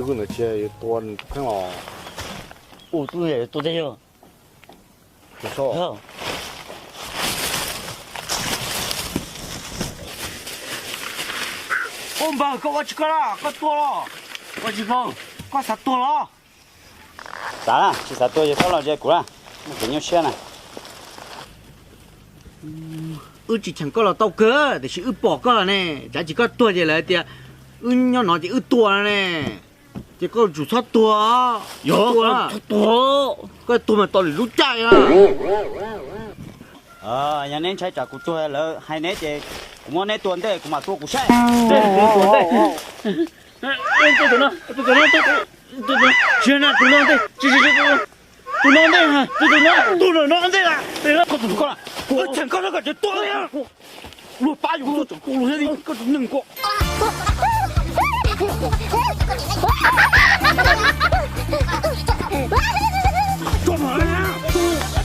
Tus ntawd tsis yog yuav tua nws tus kheej los? Ua tus yam yuav tua tiag yog. Ub npawg, koj ua tsis koj los koj tuag los? Ua tsis koj, koj xav tuag los? Xav na, tsis xav tuag ces koj los ze kuv na, muaj kev nyuaj siab na. Wb tsis cheem koj los tau kawg, tiam sis wb pom koj los ne, tsam sis koj tuag ces lawv tias wb nyob no ces wb tuag no ne, ces koj tsum txhob tuag. Yog, koj tuag mas tos lwm lub caij na. Yog neb ntshai tsam kuv tuag lawv hais neb ces kuv muab neb tua ntej kuv mam tua kuv saib. Tsis na, tus no ntej, tus no ntej, tus no ntej. Koj tus koj, kuv cheem koj no kom tseem tua luag pab yus, koj tus neeg koj.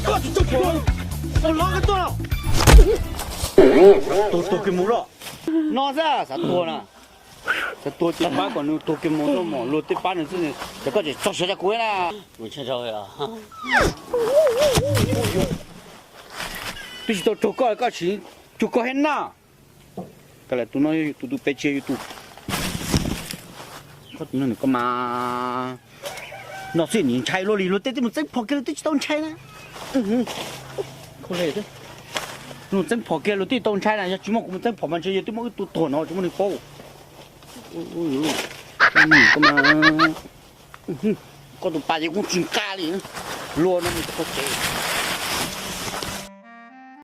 Koj tsis tso kuv los, los koj tuaj los. Tuag tuag kiag mus los. No xwb xav tuag na. Xav tuag ces pab kom nws tuag kiag mus, luag tej pab nws xwb, ces koj tseem txog siav rau kuv na. Twb tsis tau raug koj, koj tsis cuag koj thiab na. Koj tus no yog tus, tus pem tsis yog yus tus. Koj tus no koj mas no xwb nim ntshai luag li, luag tej twb mus txeeb phom kiag luag twb tsis tau ntshai na. Mus txeeb phom kiag luag twb tau ntshai na, yog tsis muaj kuv mus txeeb phom mas ntshe yog twb muaj wb tus tuag no tsis muaj neeg paub. Koj tus pas ces kuj tsis nqa li, luag no mus txog tsev.